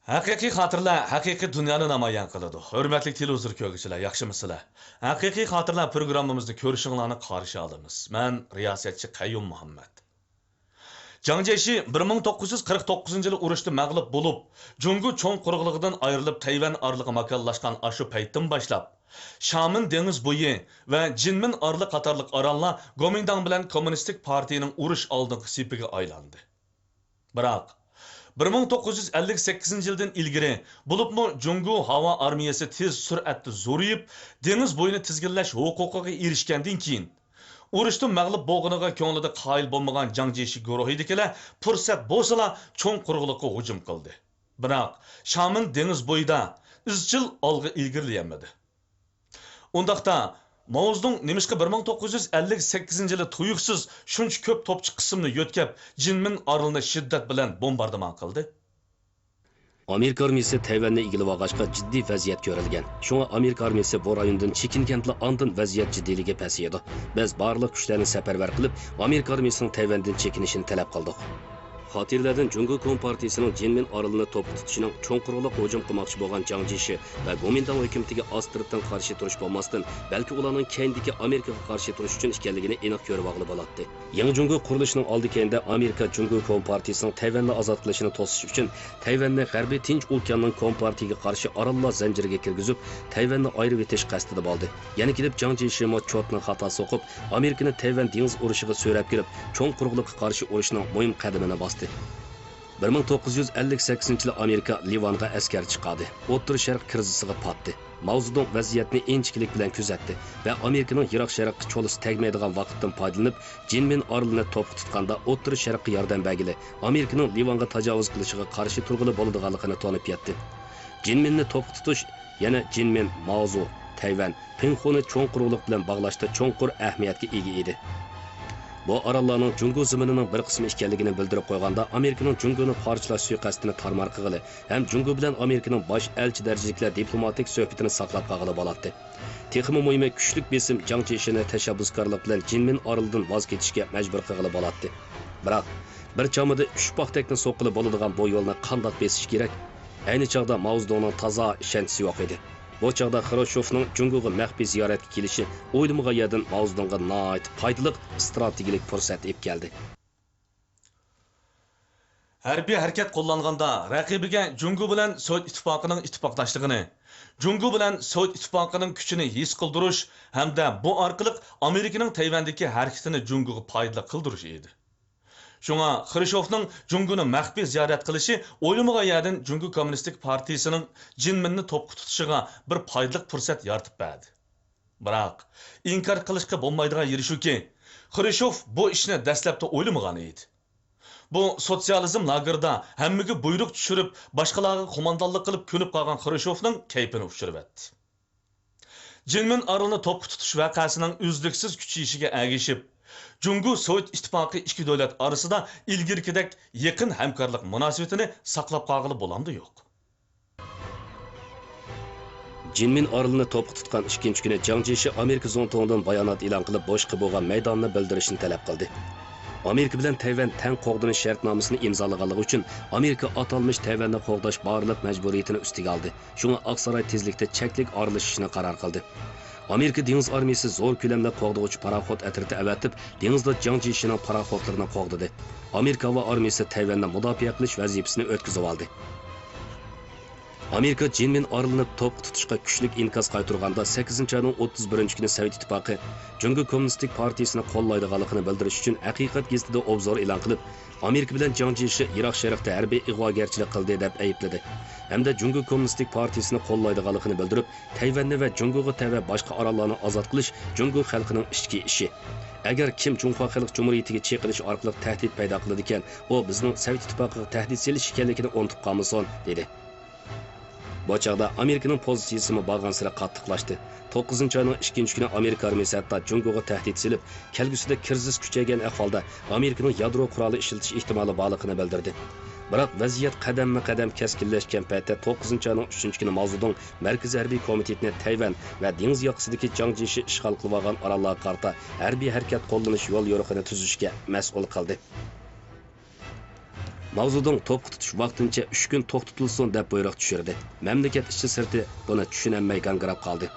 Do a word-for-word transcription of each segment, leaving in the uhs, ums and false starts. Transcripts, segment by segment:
ھەقىقىي خاتىرىلەر ھەقىقىي دۇنيانى نامايان قىلىدۇ. ھۆرمەتلىك تېلېۋىزور كۆرگۈچىلەر، ياخشىمۇسىلەر؟ ھەقىقىي خاتىرىلەر پروگراممىمىزنى كۆرۈشۈڭلارنى قارشى ئالىمىز. مەن رىياسەتچى قەييۇم مۇھەممەد. جاڭ جيېشى بىر مىڭ توققۇز يۈز قىرىق توققۇزىنچى يىلى ئۇرۇشتا مەغلۇپ بولۇپ، جۇڭگو چوڭ قۇرۇقلۇقىدىن ئايرىلىپ، تەيۋەن ئارىلىغا ماكانلاشقان ئاشۇ پەيتتىن باشلاپ، شامىن دېڭىز بويى ۋە جىنمىن ئارىلى قاتارلىق ئاراللار گومىنداڭ بىلەن كوممۇنىستىك پارتىيىنىڭ ئۇرۇش ئالدىنقى سېپىگە ئايلاندى. بىراق، بىر مىڭ توققۇز يۈز ئەللىك سەككىزىنچى يىلدىن ئىلگىرى، بولۇپمۇ جۇڭگو ھاۋا ئارمىيەسى تېز سۈرئەتتە زورىيىپ، دېڭىز بويىنى تىزگىنلەش ھوقۇقىغا ئېرىشكەندىن كېيىن، ئۇرۇشتا مەغلۇپ بولغىنىغا كۆڭلىدە قايىل بولمىغان جاڭ جيېشى گۇرۇھىدىكىلەر پۇرسەت بولسىلا چوڭ قۇرۇقلۇققا ھۇجۇم قىلدى. بىراق، شامىن دېڭىز بويىدا ئىزچىل ئالغا ئىلگىرىلىيەلمىدى. ئۇنداقتا، ماۋزېدۇڭ نېمىشقا بىر مىڭ توققۇز يۈز ئەللىك سەككىزىنچى يىلى تۇيۇقسىز شۇنچە كۆپ توپچى قىسىمنى يۆتكەپ، جىنمىن ئارىلىنى شىددەت بىلەن بومباردىمان قىلدى؟ ئامېرىكا ئارمىيىسى تەيۋەننى ئىگىلىۋالغاچقا، جىددىي ۋەزىيەت كۆرۈلگەن. شۇڭا ئامېرىكا ئارمىيىسى بۇ رايوندىن چېكىنگەندىلا، ئاندىن ۋەزىيەت جىددىيلىكى پەسىيىدۇ. بىز بارلىق كۈچلەرنى سەپەرۋەر قىلىپ، ئامېرىكا ئارمىيىسىنىڭ تەيۋەندىن چېكىنىشىنى تەلەپ قىلدۇق. خاتىرىلەردىن جۇڭگو كومپارتىيىسىنىڭ جىنمىن ئارىلىنى توپقا تۇتۇشىنىڭ چوڭ قۇرۇقلۇققا ھۇجۇم قىلماقچى بولغان جاڭ جيېشى ۋە گومىنداڭ ھۆكۈمىتىگە ئاستىرتىن قارشى تۇرۇش بولماستىن، بەلكى ئۇلارنىڭ كەينىدىكى ئامېرىكىغا قارشى تۇرۇش ئۈچۈن ئىكەنلىكىنى ئېنىق كۆرۈۋالغىلى بولاتتى. يېڭى جۇڭگو قۇرۇلۇشىنىڭ ئالدى كەينىدە ئامېرىكا جۇڭگو كومپارتىيىسىنىڭ تەيۋەننى ئازاد قىلىشىنى توسۇش ئۈچۈن، تەيۋەننى غەربىي تىنچ ئوكياننىڭ كومپارتىيىگە قارشى ئاراللار زەنجىرىگە كىرگۈزۈپ، تەيۋەننى ئايرىۋېتىش قەستىدە بولدى. يەنە كېلىپ جاڭ جيېشىمۇ چوتنىڭ خاتا سوقۇپ، ئامېرىكىنى تەيۋەن دېڭىز ئۇرۇشىغا سۆرەپ كىرىپ، چوڭ قۇرۇقلۇققا قارشى ئۇرۇشنىڭ مۇھىم قەدىمىنى باستى. بىر مىڭ توققۇز يۈز ئەللىك سەككىزىنچى يىلى ئامېرىكا لىۋانغا ئەسكەر چىقاردى. ئوتتۇرا شەرق كىرىزىسىغا پاتتى. ماۋزېدۇڭ ۋەزىيەتنى ئىنچىكىلىك بىلەن كۆزەتتى ۋە ئامېرىكىنىڭ يىراق شەرققە چولىسى تەگمەيدىغان ۋاقىتتىن پايدىلىنىپ، جىنمىن ئارىلىنى توپقا تۇتقاندا ئوتتۇرا شەرققە ياردەم بەرگىلى، ئامېرىكىنىڭ لىۋانغا تاجاۋۇز قىلىشىغا قارشى تۇرغىلى بولىدىغانلىقىنى تونۇپ يەتتى. جىنمىننى توپقا تۇتۇش يەنە جىنمىن، ماۋزۇ، تەيۋەن، پىڭخۇنى چوڭ قۇرۇقلۇق بىلەن باغلاشتا چوڭقۇر ئەھمىيەتكە ئىگە ئىدى. بۇ ئاراللارنىڭ جۇڭگو زېمىنىنىڭ بىر قىسمى ئىكەنلىكىنى بىلدۈرۈپ قويغاندا، ئامېرىكىنىڭ جۇڭگونى پارچىلاش سۇيىقەستىنى تارمار قىلغىلى ھەم جۇڭگو بىلەن ئامېرىكىنىڭ باش ئەلچى دەرىجىلىكلەر دىپلوماتىك سۆھبىتىنى ساقلاپ قالغىلى بولاتتى. تېخىمۇ مۇھىمى، كۈچلۈك بېسىم جاڭ جيېشىنى تەشەببۇسكارلىق بىلەن جىنمىن ئارىلىدىن ۋاز كېچىشكە مەجبۇر قىلغىلى بولاتتى. بىراق، بىر چامىدى ئۈچ پاختەكنى سوققىلى بولىدىغان بۇ يولنى قانداق بېسىش كېرەك؟ ئەينى چاغدا ماۋزېدۇڭنىڭ تازا ئىشەنچىسى يوق ئىدى. بۇ چاغدا خرۇشچوفنىڭ جۇڭگوغا مەخپىي زىيارەتكە كېلىشى ئويلىمىغان يەردىن ماۋزېدۇڭغا ناھايىتى پايدىلىق ئىستراتېگىيەلىك پۇرسەت ئېلىپ كەلدى. ھەربىي ھەرىكەت قوللانغاندا رەقىبىگە جۇڭگو بىلەن سوۋېت ئىتتىپاقىنىڭ ئىتتىپاقداشلىقىنى، جۇڭگو بىلەن سوۋېت ئىتتىپاقىنىڭ كۈچىنى ھېس قىلدۇرۇش ھەمدە بۇ ئارقىلىق ئامېرىكىنىڭ تەيۋەندىكى ھەرىكىتىنى جۇڭگوغا پايدىلىق قىلدۇرۇش ئىدى. شۇڭا خرۇشچوفنىڭ جۇڭگونى مەخپىي زىيارەت قىلىشى ئويلىمىغان يەردىن جۇڭگو كوممۇنىستىك پارتىيىسىنىڭ جىنمىننى توپقا تۇتۇشىغا بىر پايدىلىق پۇرسەت يارىتىپ بەردى. بىراق، ئىنكار قىلىشقا بولمايدىغان يېرى شۇكى، خرۇشچوف بۇ ئىشنى دەسلەپتە ئويلىمىغان ئىدى. بۇ سوتسىيالىزم لاگېرىدا ھەممىگە بۇيرۇق چۈشۈرۈپ، باشقىلارغا قوماندانلىق قىلىپ كۆنۈپ قالغان خرۇشچوفنىڭ كەيپىنى ئۇچۇرۇۋەتتى. جىنمىن ئارىلىنى توپقا تۇتۇش ۋەقەسىنىڭ ئۈزلۈكسىز كۈچىيىشىگە ئەگىشىپ، جۇڭگو سوۋېت ئىتتىپاقى ئىككى دۆلەت ئارىسىدا ئىلگىرىكىدەك يېقىن ھەمكارلىق مۇناسىۋىتىنى ساقلاپ قالغىلى بولامدۇ يوق؟ جىنمىن ئارىلىنى توپقا تۇتقان ئىككىنچى كۈنى جاڭ جيېشى ئامېرىكا زۇڭتۇڭىدىن بايانات ئېلان قىلىپ، بوشقا بولغان مەيداننى بىلدۈرۈشنى تەلەپ قىلدى. ئامېرىكا بىلەن تەيۋەن تەڭ قوغدىنىش شەرتنامىسىنى ئىمزالىغانلىقى ئۈچۈن، ئامېرىكا ئاتالمىش تەيۋەننى قوغداش بارلىق مەجبۇرىيىتىنى ئۈستىگە ئالدى. شۇڭا ئاقساراي تېزلىكتە چەكلىك ئارىلىشىشنى قارار قىلدى. ئامېرىكا دېڭىز ئارمىيىسى زور كۆلەمدە قوغدىغۇچى پاراخوت ئەترىتى ئەۋەتىپ، دېڭىزدا جاڭ جيېشىنىڭ پاراخوتلىرىنى قوغدىدى. ئامېرىكا ھاۋا ئارمىيىسى تەيۋەننى مۇداپىئە قىلىش ۋەزىپىسىنى ئۆتكۈزۈۋالدى. ئامېرىكا جىنمىن ئارىلىنى توپقا تۇتۇشقا كۈچلۈك ئىنكاس قايتۇرغاندا، سەككىزىنچى ئاينىڭ ئوتتۇز بىرىنچى كۈنى سوۋېت ئىتتىپاقى جۇڭگو كوممۇنىستىك پارتىيىسىنى قوللايدىغانلىقىنى بىلدۈرۈش ئۈچۈن ھەقىقەت گېزىتىدە ئوبزور ئېلان قىلىپ، ئامېرىكا بىلەن جاڭ جيېشى يىراق شەرقتە ھەربىي ئىغۋاگەرچىلىك قىلدى دەپ ئەيىبلىدى ھەمدە جۇڭگو كوممۇنىستىك پارتىيىسىنى قوللايدىغانلىقىنى بىلدۈرۈپ، تەيۋەننى ۋە جۇڭگوغا تەۋە باشقا ئاراللارنى ئازاد قىلىش جۇڭگو خەلقىنىڭ ئىچكى ئىشى. ئەگەر كىم جۇڭخۇا خەلق جۇمھۇرىيىتىگە چېقىنىش ئارقىلىق تەھدىت پەيدا قىلىدىكەن، ئۇ بىزنىڭ سوۋېت ئىتتىپاقىغا تەھدىت سېلىش ئىكەنلىكىنى ئۇنتۇپ قالمىسۇن، دېدى. بۇ چاغدا ئامېرىكىنىڭ پوزىتسىيىسىمۇ بارغانسېرى قاتتىقلاشتى. توققۇزىنچى ئاينىڭ ئىككىنچى كۈنى ئامېرىكا ئارمىيىسى ھەتتا جۇڭگوغا تەھدىت سېلىپ، كەلگۈسىدە كىرىزىس كۈچەيگەن ئەھۋالدا ئامېرىكىنىڭ يادرو قورالى ئىشلىتىش ئېھتىمالى بارلىقىنى بىلدۈردى. بىراق، ۋەزىيەت قەدەممۇ قەدەم كەسكىنلەشكەن پەيتتە، توققۇزىنچى ئاينىڭ ئۈچىنچى كۈنى ماۋزېدۇڭ مەركىزىي ھەربىي كومىتېتنى تەيۋەن ۋە دېڭىز ياقىسىدىكى جاڭ جيېشى ئىشغال قىلىۋالغان ئاراللارغا قارىتا ھەربىي ھەرىكەت قوللىنىش يوليورۇقىنى تۈزۈشكە مەسئۇل قىلدى. ماۋزېدۇڭ توپقا تۇتۇش ۋاقتىنچە ئۈچ كۈن توختىتىلسۇن دەپ بۇيرۇق چۈشۈردى. مەملىكەت ئىچى سىرتى بۇنى چۈشىنەلمەي گاڭگىراپ قالدى.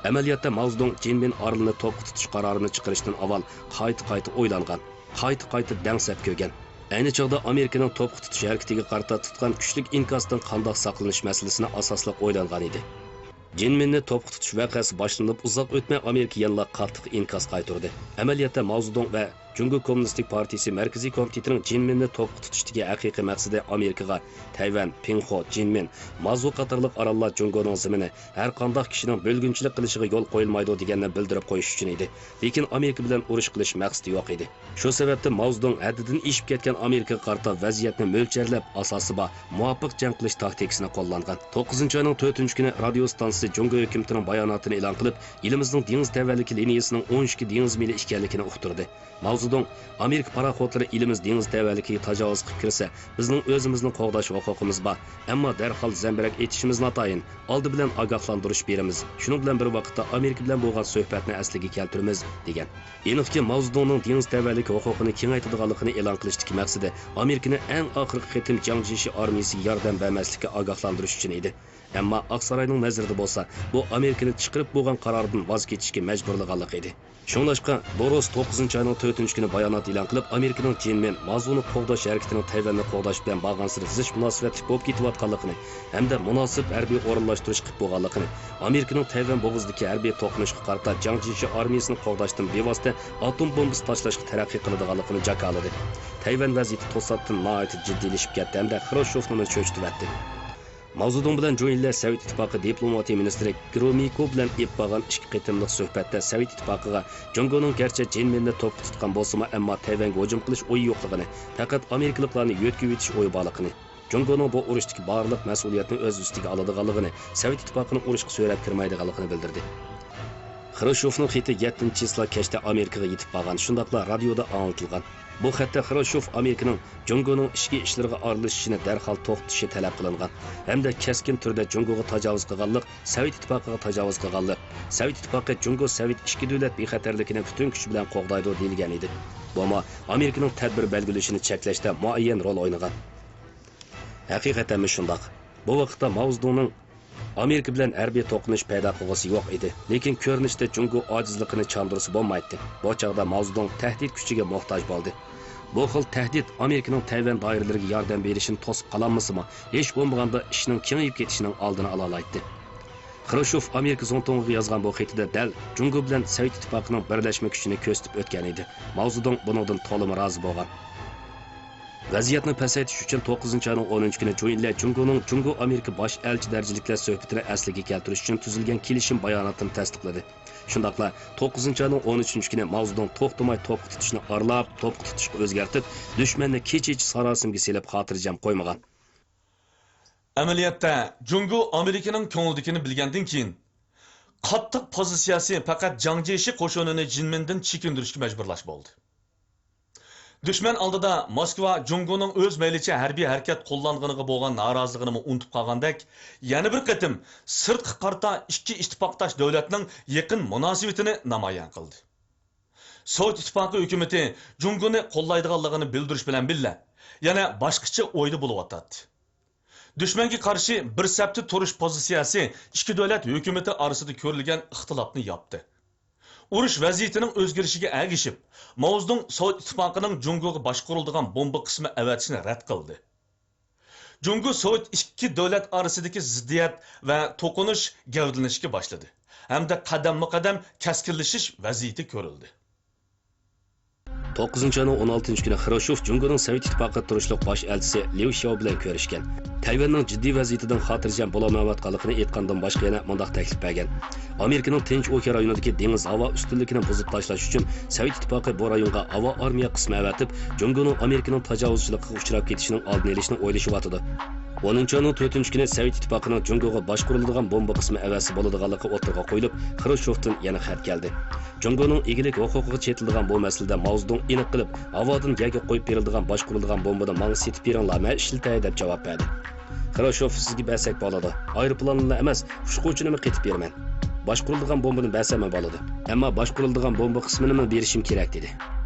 ئەمەلىيەتتە ماۋزېدۇڭ جىن مىن ئارىلىنى توپقا تۇتۇش قارارىنى چىقىرىشتىن ئاۋۋال قايتا-قايتا ئويلانغان، قايتا-قايتا دەڭسەپ كۆرگەن. ئەينى چاغدا ئامېرىكىنىڭ توپقا تۇتۇش ھەرىكىتىگە قارىتا تۇتقان كۈچلۈك ئىنكاستىن قانداق ساقلىنىش مەسىلىسىنى ئاساسلىق ئويلانغان ئىدى. جىن مىننى توپقا تۇتۇش ۋەقەسى باشلىنىپ ئۇزاق ئۆتمەي ئامېرىكا يەنىلا قاتتىق ئىنكاس قايتۇردى. ئەمەلىيەتتە ماۋزېدۇڭ ۋە جۇڭگو كوممۇنىستىك پارتىيىسى مەركىزىي كومىتېتىنىڭ جىن مىننى توپقا تۇتۇشتىكى ھەقىقىي مەقسىتى ئامېرىكىغا تەيۋەن، پىڭخو، جىن مىن، مازۇ قاتارلىق ئاراللار جۇڭگونىڭ زېمىنى، ھەرقانداق كىشىنىڭ بۆلگۈنچىلىك قىلىشىغا يول قويۇلمايدۇ دېگەننى بىلدۈرۈپ قويۇش ئۈچۈن ئىدى. لېكىن ئامېرىكا بىلەن ئۇرۇش قىلىش مەقسىتى يوق ئىدى. شۇ سەۋەبتىن ماۋزېدۇڭ ھەددىدىن ئېشىپ كەتكەن ئامېرىكىغا قارىتا ۋەزىيەتنى مۆلچەرلەپ، ئاساسى بار، مۇۋاپىق جەڭ قىلىش تاكتىكىسىنى قوللانغان. توققۇزىنچى ئاينىڭ تۆتىنچى كۈنى رادىيو ئىستانسىسى جۇڭگو ھۆكۈمىتىنىڭ باياناتىنى ئېلان قىلىپ، ئېلىمىزنىڭ دېڭىز تەۋەلىكى لىنىيىسىنىڭ ئون ئىككى دېڭىز مىلى ئىكەنلىكىنى ئۇقتۇردى. ماۋزېدۇڭ، ئامېرىكا پاراخوتلىرى ئېلىمىز دېڭىز تەۋەلىكىگە تاجاۋۇز قىلىپ كىرسە، بىزنىڭ ئۆزىمىزنى قوغداش ھوقۇقىمىز بار. ئەمما دەرھال زەمبىرەك ئېتىشىمىز ناتايىن. ئالدى بىلەن ئاگاھلاندۇرۇش بېرىمىز. شۇنىڭ بىلەن بىر ۋاقىتتا ئامېرىكا بىلەن بولغان سۆھبەتنى ئەسلىگە كەلتۈرىمىز، دېگەن. ئېنىقكى، ماۋزېدۇڭنىڭ دېڭىز تەۋەلىكى ھوقۇقىنى كېڭەيتىدىغانلىقىنى ئېلان قىلىشتىكى مەقسىتى ئامېرىكىنى ئەڭ ئاخىرقى قېتىم جياڭ جيېشى ئارمىيىسىگە ياردەم بەرمەسلىككە ئاگاھلاندۇرۇش ئۈچۈن ئىدى. ئەمما ئاقساراينىڭ نەزىرىدە بولسا، بۇ ئامېرىكىنى چىقىرىپ بولغان قارارىدىن ۋاز كېچىشكە مەجبۇرلىغانلىقى ئىدى. شۇڭلاشقا، بوروس توققۇزىنچى ئاينىڭ تۆتىنچى كۈنى بايانات ئېلان قىلىپ، ئامېرىكىنىڭ جىن مىن، مازۇنى قوغداش ھەرىكىتىنىڭ تەيۋەننى قوغداش بىلەن بارغانسېرى زىچ مۇناسىۋەتلىك بولۇپ كېتىۋاتقانلىقىنى ھەمدە مۇناسىپ ھەربىي ئورۇنلاشتۇرۇش قىلىپ بولغانلىقىنى، ئامېرىكىنىڭ تەيۋەن بوغۇزىدىكى ھەربىي توقۇنۇشقا قارىتا جياڭ جيېشى ئارمىيىسىنى قوغداشتىن بىۋاسىتە ئاتوم بومبىسى تاشلاشقا تەرەققىي قىلىدىغانلىقىنى جاكارلىدى. تەيۋەن ۋەزىيىتى توساتتىن ناھايىتى جىددىيلىشىپ كەتتى ھەمدە خرۇشچوفنىمۇ چۆچۈتۈۋەتتى. ماۋزېدۇڭ بىلەن جۇڭ ئىللەر سوۋېت ئىتتىپاقى دىپلوماتىيە مىنىستىرى گرومىكو بىلەن ئېلىپ بارغان ئىككى قېتىملىق سۆھبەتتە سوۋېت ئىتتىپاقىغا جۇڭگونىڭ گەرچە جىن مىننى توپقا تۇتقان بولسىمۇ، ئەمما تەيۋەنگە ھۇجۇم قىلىش ئويى يوقلۇقىنى، پەقەت ئامېرىكىلىقلارنى يۆتكىۋېتىش ئويى بارلىقىنى، جۇڭگونىڭ بۇ ئۇرۇشتىكى بارلىق مەسئۇلىيەتنى ئۆز ئۈستىگە ئالىدىغانلىقىنى، سوۋېت ئىتتىپاقىنىڭ ئۇرۇشقا سۆرەپ كىرمەيدىغانلىقىنى بىلدۈردى. خرۇشچوفنىڭ خېتى يەتتىنچى چىسلا كەچتە ئامېرىكىغا يېتىپ بارغان، شۇنداقلا رادىيودا ئاڭلىتىلغان. بۇ خەتتە خرۇشچوف ئامېرىكىنىڭ جۇڭگونىڭ ئىچكى ئىشلىرىغا ئارىلىشىشىنى دەرھال توختىتىشى تەلەپ قىلىنغان ھەمدە كەسكىن تۈردە جۇڭگوغا تاجاۋۇز قىلغانلىق، سوۋېت ئىتتىپاقىغا تاجاۋۇز قىلغانلىق، سوۋېت ئىتتىپاقى جۇڭگو سوۋېت ئىككى دۆلەت بىخەتەرلىكىنى پۈتۈن كۈچى بىلەن قوغدايدۇ، دېيىلگەن ئىدى. بۇمۇ ئامېرىكىنىڭ تەدبىر بەلگىلىشىنى چەكلەشتە مۇئەييەن رول ئوينىغان. ھەقىقەتەنمۇ شۇنداق. بۇ ۋاقىتتا ماۋزېدۇڭنىڭ ئامېرىكا بىلەن ھەربىي توقۇنۇش پەيدا قىلغۇسى يوق ئىدى. لېكىن كۆرۈنۈشتە جۇڭگو ئاجىزلىقىنى چاندۇرسا بولمايتتى. بۇ چاغدا ماۋزېدۇڭ تەھدىت كۈچىگە موھتاج بولدى. بۇ خىل تەھدىت ئامېرىكىنىڭ تەيۋەن دائىرىلىرىگە ياردەم بېرىشىنى توسۇپ قالالمىسىمۇ، ھېچ بولمىغاندا ئىشنىڭ كېڭىيىپ كېتىشىنىڭ ئالدىنى ئالالايتتى. خرۇشچوف ئامېرىكا زۇڭتۇڭىغا يازغان بۇ خېتىدە دەل جۇڭگو بىلەن سوۋېت ئىتتىپاقىنىڭ بىرلەشمە كۈچىنى كۆرسىتىپ ئۆتكەن ئىدى. ماۋزېدۇڭ بۇنىڭدىن تولىمۇ رازى بولغان. ۋەزىيەتنى پەسەيتىش ئۈچۈن توققۇزىنچى ئاينىڭ ئونىنچى كۈنى جۇ ئىنلەي جۇڭگونىڭ جۇڭگو ئامېرىكا باش ئەلچى دەرىجىلىكلەر سۆھبىتىنى ئەسلىگە كەلتۈرۈش ئۈچۈن تۈزۈلگەن كېلىشىم باياناتىنى تەستىقلىدى. شۇنداقلا توققۇزىنچى ئاينىڭ ئون ئۈچىنچى كۈنى ماۋزېدۇڭ توختىماي توپقا تۇتۇشنى ئارىلاپ، توپقا تۇتۇشقا ئۆزگەرتىپ، دۈشمەننى كېچە-كېچە ساراسىمىگە سېلىپ خاتىرجەم قويمىغان. ئەمەلىيەتتە، جۇڭگو ئامېرىكىنىڭ كۆڭلىدىكىنى بىلگەندىن كېيىن، قاتتىق پوزىتسىيەسى پەقەت جياڭ جيېشى قوشۇنىنى جىن مىندىن چېكىندۈرۈشكە مەجبۇرلاش بولدى. دۈشمەن ئالدىدا موسكۋا جۇڭگونىڭ ئۆز مەيلىچە ھەربىي ھەرىكەت قوللانغىنىغا بولغان نارازىلىقىنىمۇ ئۇنتۇپ قالغاندەك، يەنە بىر قېتىم سىرتقا قارىتا ئىككى ئىتتىپاقداش دۆلەتنىڭ يېقىن مۇناسىۋىتىنى نامايان قىلدى. سوۋېت ئىتتىپاقى ھۆكۈمىتى جۇڭگونى قوللايدىغانلىقىنى بىلدۈرۈش بىلەن بىللە، يەنە باشقىچە ئويدا بولۇۋاتاتتى. دۈشمەنگە قارشى بىر سەپتە تۇرۇش پوزىتسىيەسى ئىككى دۆلەت ھۆكۈمىتى ئارىسىدا كۆرۈلگەن ئىختىلاپنى ياپتى. ئۇرۇش ۋەزىيىتىنىڭ ئۆزگىرىشىگە ئەگىشىپ، ماۋزېدۇڭ سوۋېت ئىتتىپاقىنىڭ جۇڭگوغا باشقۇرۇلىدىغان بومبا قىسمى ئەۋەتىشىنى رەت قىلدى. جۇڭگو سوۋېت ئىككى دۆلەت ئارىسىدىكى زىددىيەت ۋە توقۇنۇش گەۋدىلىنىشكە باشلىدى ھەمدە قەدەممۇ قەدەم كەسكىنلىشىش ۋەزىيىتى كۆرۈلدى. توققۇزىنچى ئاينىڭ ئون ئالتىنچى كۈنى خرۇشچوف جۇڭگونىڭ سوۋېت ئىتتىپاقىدا تۇرۇشلۇق باش ئەلچىسى ليۇ شياۋ بىلەن كۆرۈشكەن. تەيۋەننىڭ جىددىي ۋەزىيىتىدىن خاتىرجەم بولالمايۋاتقانلىقىنى ئېيتقاندىن باشقا يەنە مۇنداق تەكلىپ بەرگەن: ئامېرىكىنىڭ تىنچ ئوكيان رايونىدىكى دېڭىز ھاۋا ئۈستۈنلۈكىنى بۇزۇپ تاشلاش ئۈچۈن سوۋېت ئىتتىپاقى بۇ رايونغا ھاۋا ئارمىيە قىسمى ئەۋەتىپ، جۇڭگونىڭ ئامېرىكىنىڭ تاجاۋۇزچىلىقىغا ئۇچراپ كېتىشىنىڭ ئالدىنى ئېلىشنى ئويلىشىۋاتىدۇ. ئونىنچى ئاينىڭ تۆتىنچى كۈنى سوۋېت ئىتتىپاقىنىڭ جۇڭگوغا باشقۇرۇلىدىغان بومبا قىسمى ئەۋەتسە بولىدىغانلىقى ئوتتۇرىغا قويۇلۇپ، خرۇشچوفتىن يەنە خەت كەلدى. جۇڭگونىڭ ئىگىلىك ھوقۇقىغا چېتىلىدىغان بۇ مەسىلىدە ماۋزېدۇڭ ئېنىق قىلىپ، ھاۋادىن يەرگە قويۇپ بېرىلىدىغان باشقۇرۇلىدىغان بومبىنى ماڭا سېتىپ بېرىڭلار، مەن ئىشلىتەي، دەپ جاۋاب بەردى. خرۇشچوف سىزگە بەرسەك بولىدۇ. ئايروپىلانلا ئەمەس، ئۇچقۇچىنىمۇ قېتىپ بېرىمەن. باشقۇرۇلىدىغان بومبىنى بەرسەممۇ بولىدۇ. ئەمما باشقۇرۇلىدىغان بومبا قىسمىنىمۇ بېرىشىم كېرەك، دېدى.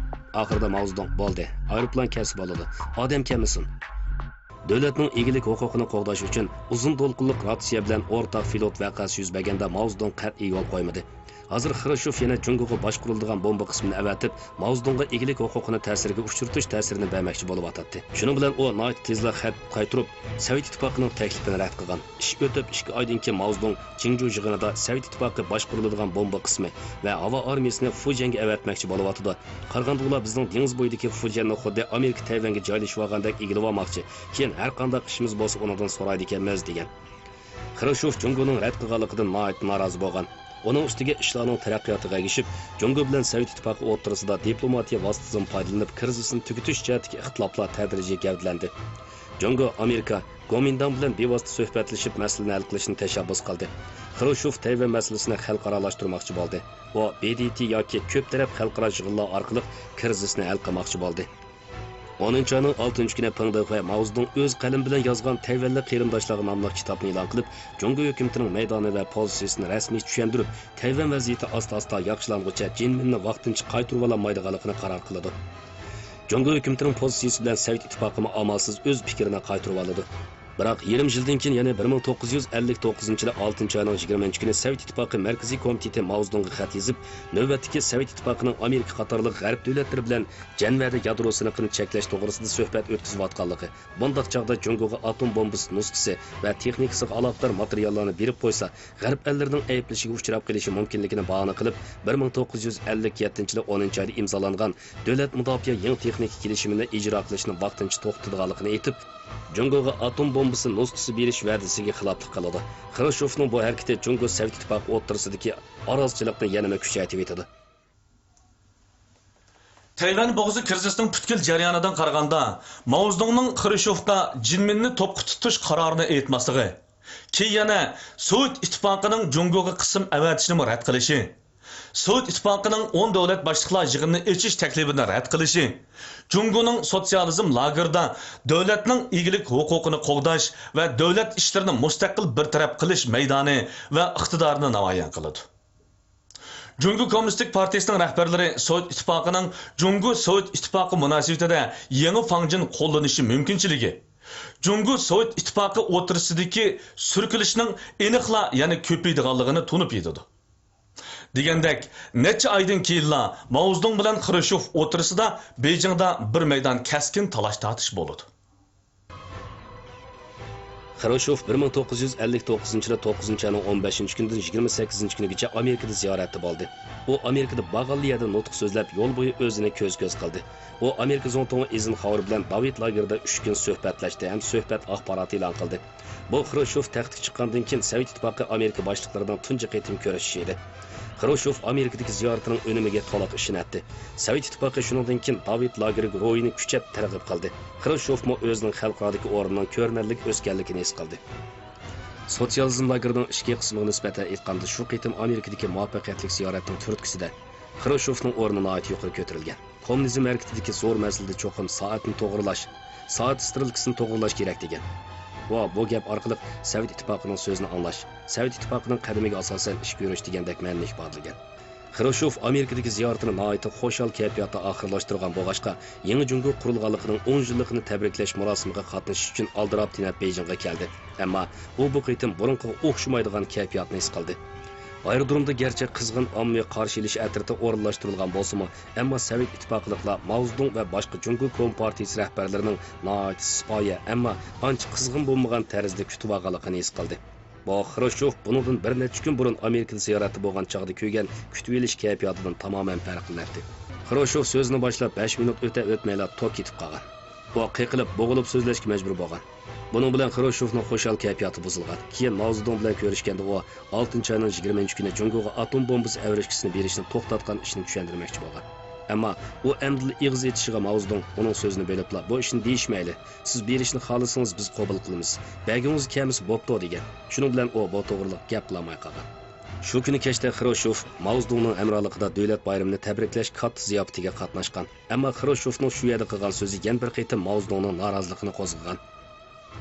ئاخىرىدا ماۋزېدۇڭ، بولدى، ئايروپىلان كەلسە بولىدۇ. ئادەم كەلمىسۇن. دۆلەتنىڭ ئىگىلىك ھوقۇقىنى قوغداش ئۈچۈن ئۇزۇن دولقۇنلۇق راتسىيە بىلەن ئورتاق فلوت ۋەقەسى يۈز بەرگەندە ماۋزېدۇڭ قەتئىي يول قويمىدى. ھازىر خرۇشچوف يەنە جۇڭگوغا باشقۇرۇلىدىغان بومبا قىسمىنى ئەۋەتىپ، ماۋزېدۇڭغا ئىگىلىك ھوقۇقىنى تەسىرگە ئۇچرىتىش تەسىرىنى بەرمەكچى بولۇۋاتاتتى. شۇنىڭ بىلەن ئۇ ناھايىتى تېزلا خەت قايتۇرۇپ، سوۋېت ئىتتىپاقىنىڭ تەكلىپىنى رەت قىلغان. ئىش ئۆتۈپ ئىككى ئايدىن كېيىن ماۋزېدۇڭ جىڭجۇ يىغىنىدا سوۋېت ئىتتىپاقى باشقۇرۇلىدىغان بومبا قىسمى ۋە ھاۋا ئارمىيىسىنى فۇجيەنگە ئەۋەتمەكچى بولۇۋاتىدۇ. قارىغاندا ئۇلار بىزنىڭ دېڭىز بويىدىكى فۇجيەننى خۇددى ئامېرىكا تەيۋەنگە جايلىشىۋالغاندەك ئىگىلىۋالماقچى، كېيىن ھەر قانداق ئىشىمىز بولسا ئۇنىڭدىن سورايدىكەنمىز، دېگەن. خرۇشچوف جۇڭگونىڭ رەت قىلغانلىقىدىن ناھايىتى نارازى بولغان. ئۇنىڭ ئۈستىگە ئىشلارنىڭ تەرەققىياتىغا ئەگىشىپ، جۇڭگو بىلەن سوۋېت ئىتتىپاقى ئوتتۇرىسىدا دىپلوماتىيە ۋاسىتىسىدىن پايدىلىنىپ، كىرىزىسنى تۈگىتىش جەھەتتىكى ئىختىلاپلار تەدرىجىي گەۋدىلەندى. جۇڭگو ئامېرىكا، گومىنداڭ بىلەن بىۋاسىتە سۆھبەتلىشىپ مەسىلىنى ھەل قىلىشنى تەشەببۇس قىلدى. خرۇشچوف تەيۋەن مەسىلىسىنى خەلقئارالاشتۇرماقچى بولدى. ئۇ ب د ت ياكى كۆپ تەرەپ خەلقئارا يىغىنلار ئارقىلىق كىرىزىسنى ھەل قىلماقچى بولدى. ئونىنچى ئاينىڭ ئالتىنچى كۈنى پېڭ دېخۇە ماۋزېدۇڭ ئۆز قەلىمى بىلەن يازغان تەيۋەنلىك قېرىنداشلارغا ناملىق كىتابنى ئېلان قىلىپ، جۇڭگو ھۆكۈمىتىنىڭ مەيدانى ۋە پوزىتسىيىسىنى رەسمىي چۈشەندۈرۈپ، تەيۋەن ۋەزىيىتى ئاستا-ئاستا ياخشىلانغۇچە جىن مىننى ۋاقتىنچە قايتۇرۇۋالالمايدىغانلىقىنى قارار قىلىدۇ. جۇڭگو ھۆكۈمىتىنىڭ پوزىتسىيىسى بىلەن سوۋېت ئىتتىپاقىمۇ ئامالسىز ئۆز پىكرىنى قايتۇرۇۋالىدۇ. بىراق يېرىم يىلدىن كېيىن، يەنى بىر مىڭ توققۇز يۈز ئەللىك توققۇزىنچى يىلى ئالتىنچى ئاينىڭ يىگىرمىنچى كۈنى سوۋېت ئىتتىپاقى مەركىزىي كومىتېتى ماۋزېدۇڭغا خەت يېزىپ، نۆۋەتتىكى سوۋېت ئىتتىپاقىنىڭ ئامېرىكا قاتارلىق غەرب دۆلەتلىرى بىلەن جەنۋەدە يادرو سىنىقىنى چەكلەش توغرىسىدا سۆھبەت ئۆتكۈزۈۋاتقانلىقى، بۇنداق چاغدا جۇڭگوغا ئاتوم بومبىسى نۇسخىسى ۋە تېخنىكىسىغا ئالاقىدار ماتېرىياللارنى بېرىپ قويسا، غەرب ئەللىرىنىڭ ئەيىبلىشىگە ئۇچراپ قېلىشى مۇمكىنلىكىنى باھانە قىلىپ، بىر مىڭ توققۇز يۈز ئەللىك يەتتىنچى يىلى ئونىنچى ئايدا ئىمزالانغان دۆلەت مۇداپىئە يېڭى تېخنىكا كېلىشىمىنى ئىجرا قىلىشنى ۋاقتىنچە توختىتىدىغانلىقىنى ئېيتىپ، جۇڭگوغا ئاتوم بومبىسى نۇسخىسى بېرىش ۋەدىسىگە خىلاپلىق قىلىدۇ. خرۇشچوفنىڭ بۇ ھەرىكىتى جۇڭگو سوۋېت ئىتتىپاقى ئوتتۇرىسىدىكى ئارازچىلىقنى يەنىمۇ كۈچەيتىۋېتىدۇ. تەيۋەن بوغۇزى كىرىزىسىنىڭ پۈتكۈل جەريانىدىن قارىغاندا، ماۋزېدۇڭنىڭ خرۇشچوفقا جىنمىننى توپقا تۇتۇش قارارىنى ئېيتماسلىقى، كېيىن يەنە سوۋېت ئىتتىپاقىنىڭ جۇڭگوغا قىسىم ئەۋەتىشىنىمۇ رەت قىلىشى، سوۋېت ئىتتىپاقىنىڭ ئون دۆلەت باشلىقلار يىغىنىنى ئېچىش تەكلىپىنى رەت قىلىشى، جۇڭگونىڭ سوتسىيالىزم لاگېرىدا دۆلەتنىڭ ئىگىلىك ھوقۇقىنى قوغداش ۋە دۆلەت ئىشلىرىنى مۇستەقىل بىر تەرەپ قىلىش مەيدانى ۋە ئىقتىدارىنى نامايان قىلىدۇ. جۇڭگو كوممۇنىستىك پارتىيىسىنىڭ رەھبەرلىرى سوۋېت ئىتتىپاقىنىڭ جۇڭگو سوۋېت ئىتتىپاقى مۇناسىۋىتىدە يېڭى فاڭجېن قوللىنىشى مۇمكىنچىلىكى، جۇڭگو سوۋېت ئىتتىپاقى ئوتتۇرىسىدىكى سۈركىلىشنىڭ ئېنىقلا يەنە كۆپىيىدىغانلىقىنى تونۇپ يېتىدۇ. دېگەندەك، نەچچە ئايدىن كېيىنلا ماۋزېدۇڭ بىلەن خرۇشچوف ئوتتۇرىسىدا بېيجىڭدا بىر مەيدان كەسكىن تالاش-تارتىش بولىدۇ. خرۇشچوف بىر مىڭ توققۇز يۈز ئەللىك توققۇزىنچى يىلى توققۇزىنچى ئاينىڭ ئون بەشىنچى كۈنىدىن يىگىرمە سەككىزىنچى كۈنىگىچە ئامېرىكىدا زىيارەتتە بولدى. ئۇ ئامېرىكىدا بارغانلا يەردە نۇتۇق سۆزلەپ، يول بويى ئۆزىنى كۆز-كۆز قىلدى. ئۇ ئامېرىكا زۇڭتۇڭى ئېيزېنخاۋېر بىلەن داۋىد لاگېرىدا ئۈچ كۈن سۆھبەتلەشتى ھەم سۆھبەت ئاخباراتى ئېلان قىلدى. بۇ خرۇشچوف تەختكە چىققاندىن كېيىن سوۋېت ئىتتىپاقى ئامېرىكا باشلىقلىرىنىڭ تۇنجى قېتىم كۆرۈشۈشى ئىدى. خرۇشچوف ئامېرىكىدىكى زىيارىتىنىڭ ئۈنۈمىگە تولۇق ئىشىنەتتى. سوۋېت ئىتتىپاقى شۇنىڭدىن كېيىن داۋىد لاگېرىگە روھىنى كۈچەپ تەرغىب قىلدى. خرۇشچوفمۇ ئۆزىنىڭ خەلقئارادىكى ئورنىنىڭ كۆرۈنەرلىك ئۆسكەنلىكىنى ھېس قىلدى. سوتسىيالىزم لاگېرىنىڭ ئىچكى قىسمىغا نىسبەتەن ئېيتقاندا، شۇ قېتىم ئامېرىكىدىكى مۇۋەپپەقىيەتلىك زىيارەتنىڭ تۈرتكىسىدە خرۇشچوفنىڭ ئورنى ناھايىتى يۇقىرى كۆتۈرۈلگەن. كوممۇنىزم ھەرىكىتىدىكى زور مەسىلىدە چوقۇم سائەتنى توغرىلاش، سائەت سترېلكىسىنى توغرىلاش كېرەك دېگەن. ئۇ بۇ گەپ ئارقىلىق سوۋېت ئىتتىپاقىنىڭ سۆزىنى ئاڭلاش، سوۋېت ئىتتىپاقىنىڭ قەدىمىگە ئاساسەن ئىش كۆرۈش دېگەندەك مەنىنى ئىپادىلىگەن. خرۇشچوف ئامېرىكىدىكى زىيارىتىنى ناھايىتى خۇشال كەيپىياتتا ئاخىرلاشتۇرغان بولغاچقا، يېڭى جۇڭگو قۇرۇلغانلىقىنىڭ ئون يىللىقىنى تەبرىكلەش مۇراسىمىغا قاتنىشىش ئۈچۈن ئالدىراپ تېنەپ بېيجىڭغا كەلدى. ئەمما ئۇ بۇ قېتىم بۇرۇنقىغا ئوخشىمايدىغان كەيپىياتنى ھېس قىلدى. ئايرودرومدا گەرچە قىزغىن ئاممىۋى قارشى ئېلىش ئەترىتى ئورۇنلاشتۇرۇلغان بولسىمۇ، ئەمما سوۋېت ئىتتىپاقلىقلار ماۋزېدۇڭ ۋە باشقا جۇڭگو كومپارتىيىسى رەھبەرلىرىنىڭ ناھايىتى سىپايە، ئەمما ئانچە قىزغىن بولمىغان تەرزدە كۈتۈۋالغانلىقىنى ھېس قىلدى. بۇ خرۇشچوف بۇنىڭدىن بىر نەچچە كۈن بۇرۇن ئامېرىكىدا زىيارەتتە بولغان چاغدا كۆرگەن كۈتۈۋېلىش كەيپىياتىدىن تامامەن پەرقلىنەتتى. خرۇشچوف سۆزىنى باشلاپ بەش مىنۇت ئۆتە-ئۆتمەيلا توك كېتىپ قالغان. ئۇ قېقىلىپ، بوغۇلۇپ سۆزلەشكە مەجبۇر بولغان. بۇنىڭ بىلەن خرۇشچوفنىڭ خۇشال كەيپىياتى بۇزۇلغان. كېيىن ماۋزېدۇڭ بىلەن كۆرۈشكەندە ئۇ ئالتىنچى ئاينىڭ يىگىرمىنچى كۈنى جۇڭگوغا ئاتوم بومبىسى ئەۋرىشكىسىنى بېرىشنى توختاتقان ئىشنى چۈشەندۈرمەكچى بولغان. ئەمما ئۇ ئەمدىلا ئېغىز ئېچىشىغا ماۋزېدۇڭ ئۇنىڭ سۆزىنى بۆلۈپلا، بۇ ئىشنى دېيىشمەيلى، سىز بېرىشنى خالىسىڭىز بىز قوبۇل قىلىمىز، بەرگىڭىز كەلمىسە بوپتۇ دېگەن. شۇنىڭ بىلەن ئۇ بۇ توغرىلىق گەپ قىلالماي قالغان. شۇ كۈنى كەچتە خرۇشچوف ماۋزېدۇڭنىڭ ھەمراھلىقىدا دۆلەت بايرىمىنى تەبرىكلەش كاتتا زىياپىتىگە قاتناشقان. ئەمما خرۇشچوفنىڭ شۇ يەردە قىلغان سۆزى يەنە بىر قېتىم ماۋزېدۇڭنىڭ نارازىلىقىنى قوزغىغان.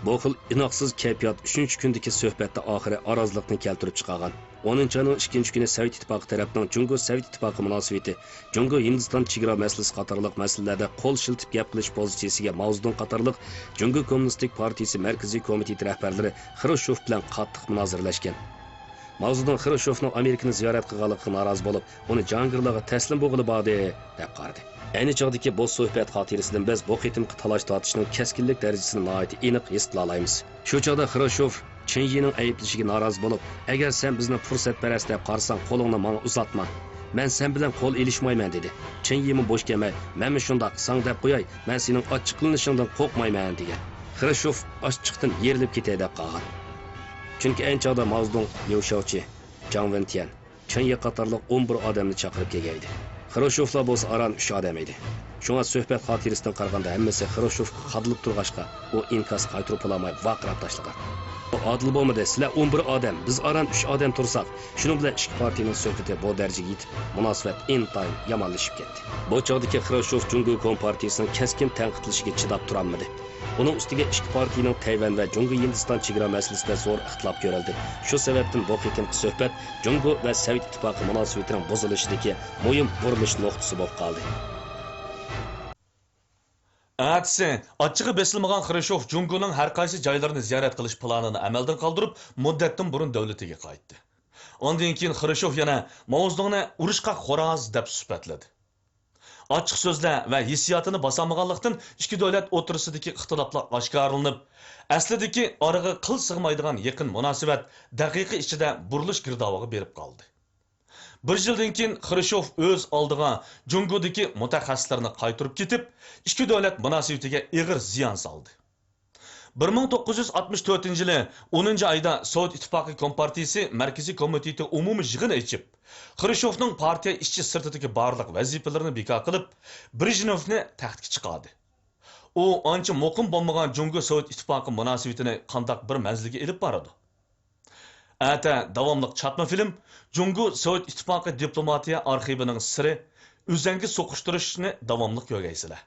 بۇ خىل ئىناقسىز كەيپىيات ئۈچىنچى كۈندىكى سۆھبەتتە ئاخىرى ئارازلىقنى كەلتۈرۈپ چىقارغان. ئونىنچى ئاينىڭ ئىككىنچى كۈنى سوۋېت ئىتتىپاقى تەرەپنىڭ جۇڭگو سوۋېت ئىتتىپاقى مۇناسىۋىتى، جۇڭگو ھىندىستان چېگرا مەسىلىسى قاتارلىق مەسىلىلەردە قول شىلتىپ گەپ قىلىش پوزىتسىيىسىگە ماۋزېدۇڭ قاتارلىق جۇڭگو كوممۇنىستىك پارتىيىسى مەركىزىي كومىتېتى رەھبەرلىرى خرۇشچوف بىلەن قاتتىق مۇنازىرىلەشكەن. ماۋزېدۇڭ خرۇشچوفنىڭ ئامېرىكىنى زىيارەت قىلغانلىقىغا نارازى بولۇپ، ئۇنى جاھانگىرلارغا تەسلىم بولغىلى باردى، دەپ قارىدى. ئەينى چاغدىكى بۇ سۆھبەت خاتىرىسىدىن بىز بۇ قېتىمقى تالاش-تارتىشنىڭ كەسكىنلىك دەرىجىسىنى ناھايىتى ئېنىق ھېس قىلالايمىز. شۇ چاغدا خرۇشچوف چېن يىنىڭ ئەيىبلىشىگە نارازى بولۇپ، «ئەگەر سەن بىزنى پۇرسەتپەرەس دەپ قارىساڭ، قولۇڭنى ماڭا ئۇزاتما. مەن سەن بىلەن قول ئېلىشمايمەن» دېدى. چېن يىمۇ بوش كەلمەي، «مەنمۇ شۇنداق، ساڭا دەپ قوياي، مەن سېنىڭ ئاچچىقلىنىشىڭدىن قورقمايمەن» دېگەن. خرۇشچوف ئاچچىقتىن يېرىلىپ كېتەي دەپ قالغان. چۈنكى ئەينى چاغدا ماۋزېدۇڭ ليۇ شياۋچى، جاڭ ۋېنتيەن، چېن يى قاتارلىق ئون بىر ئادەمنى چاقىرىپ كەلگەيدى. خرۇشچوفلار بولسا ئاران ئۈچ ئادەم ئىدى. شۇڭا سۆھبەت خاتىرىسىدىن قارىغاندا ھەممىسى خرۇشچوفقا قادىلىپ تۇرغاچقا، ئۇ ئىنكاس قايتۇرۇپ بولالماي ۋارقىراپ تاشلىغان. «بۇ ئادىل بولمىدى، سىلەر ئون بىر ئادەم، بىز ئاران ئۈچ ئادەم تۇرساق.» شۇنىڭ بىلەن ئىككى پارتىيىنىڭ سۆھبىتى بۇ دەرىجىگە يېتىپ، مۇناسىۋەت ئىنتايىن يامانلىشىپ كەتتى. بۇ چاغدىكى خرۇشچوف جۇڭگو كومپارتىيىسىنىڭ كەسكىن تەنقىدلىشىگە چىداپ تۇرالمىدى. ئۇنىڭ ئۈستىگە ئىككى پارتىيىنىڭ تەيۋەن ۋە جۇڭگو ھىندىستان چېگرا مەسىلىسىدە زور ئىختىلاپ كۆرۈلدى. شۇ سەۋەبتىن بۇ قېتىمقى سۆھبەت جۇڭگو ۋە سوۋېت ئىتتىپاقى مۇناسىۋىتىنىڭ بۇزۇلۇشىدىكى مۇھىم بۇرۇلۇش نۇقتىسى بولۇپ قالدى. ئەتىسى ئاچچىقى بېسىلمىغان خرۇشچوف جۇڭگونىڭ ھەر قايسى جايلىرىنى زىيارەت قىلىش پىلانىنى ئەمەلدىن قالدۇرۇپ، مۇددەتتىن بۇرۇن دۆلىتىگە قايتتى. ئاندىن كېيىن خرۇشچوف يەنە ماۋزېدۇڭنى ئۇرۇشقاق خوراز دەپ سۈپەتلىدى. ئاچچىق سۆزلەر ۋە ھېسسىياتىنى باسالمىغانلىقتىن، ئىككى دۆلەت ئوتتۇرىسىدىكى ئىختىلاپلار ئاشكارىلىنىپ، ئەسلىدىكى ئارىغا قىل سىغمايدىغان يېقىن مۇناسىۋەت دەقىقە ئىچىدە بۇرۇلۇش گىردابىغا بېرىپ قالدى. بىر يىلدىن كېيىن خرۇشچوف ئۆز ئالدىغا جۇڭگودىكى مۇتەخەسسىسلەرنى قايتۇرۇپ كېتىپ، ئىككى دۆلەت مۇناسىۋىتىگە ئېغىر زىيان سالدى. بىر مىڭ توققۇز يۈز ئاتمىش تۆتىنچى يىلى ئونىنچى ئايدا سوۋېت ئىتتىپاقى كومپارتىيىسى مەركىزىي كومىتېتى ئومۇمىي يىغىن ئېچىپ، خرۇشچوفنىڭ پارتىيە ئىچى سىرتىدىكى بارلىق ۋەزىپىلىرىنى بىكار قىلىپ، برېژنېۋنى تەختكە چىقاردى. ئۇ ئانچە مۇقىم بولمىغان جۇڭگو سوۋېت ئىتتىپاقى مۇناسىۋىتىنى قانداق بىر مەنزىلگە ئېلىپ بارىدۇ؟ ئەتە داۋاملىق چاتما فىلىم، جۇڭگو سوۋېت ئىتتىپاقى دىپلوماتىيە ئارخىۋىنىڭ سىرى، ئۆزەڭگە سوقۇشتۇرۇشنى داۋاملىق كۆرگەيسىلەر.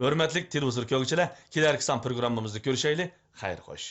ھۆرمەتلىك تېلېۋىزور كۆرگۈچىلەر، كېلەركى سان پروگراممىمىزدا كۆرۈشەيلى. خەير خوش.